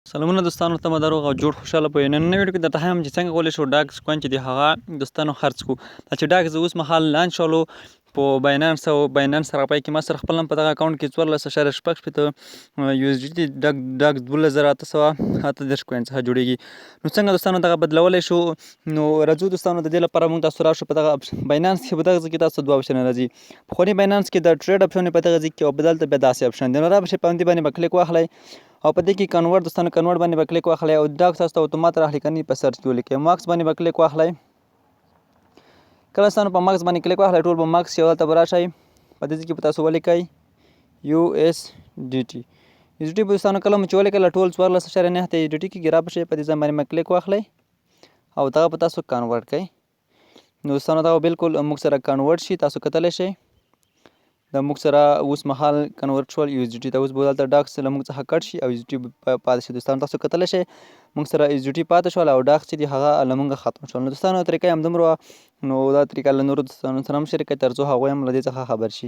سلامونه دوستانو، تمه ده روغ او جوړ خوشاله په نن ویډیو کې درته ښیم چې څنګه کولی شو ډاکس کوین چې دی هغه دوستانو خرڅ کو. دا چې ډاکس اوس مهال لانچ شولو په بایننس او بایننس صرافۍ کې، ما سره خپل هم په دغه اکاونټ کې 14.66 یو اس ډي ټي ډاکس 12,838 کوین څخه جوړیږي. نو څنګه دوستانو دغه بدلولی شو؟ نو راځو دوستانو، د دې لپاره موږ تاسو راشو په دغه بایننس کې. په دغه ځای کې تاسو دوه اپشنونه راځي. پخواني بایننس کې د ټریډ اپشن په دغه ځای کې او بدلته بیا داسې اپشن دی. نو را به شئ، په همدې باندې به کلیک واخلئ او په دې کې کنورټ دوستانو، کنورټ باندې به کلیک واخلئ او دا تاسو ته اتومات راخلي کني. په سرچ کې ولیکئ، ماکس باندې به کلیک واخلئ. کله تاسو په ماکس باندې کلیک واخلئ، ټول به ماکس یو دلته به راشئ. په دې کې به تاسو ولیکئ یو اس ډي ټي، اس ډي دوستانو. کله مو چې ولیکل، ټول 14.9 ته ډي ټي کې را به شئ. په دې ځای باندې به کلیک واخلئ او دغه به تاسو کنورټ کړئ. نو دوستانو، دا بالکل موږ سره کنورټ شي. تاسو کتلی شئ، د موږ سره اوس مهال کنورټ شول یو اس ډي ټي ته. اوس به دلته ډاکس له موږ څخه کټ شي او یو اس ډي پاتې شي. دوستانو، تاسو کتلی شئ، موږ سره یو اس ډي ټي پاتې شول او ډاکس چې دی هغه له موږ ختم شول. نو دوستانو، طریقه یې همدومره وه. نو دا طریقه له نورو دوستانو سره هم شریک کړئ، ترڅو هغوی هم له دې څخه خبر شي.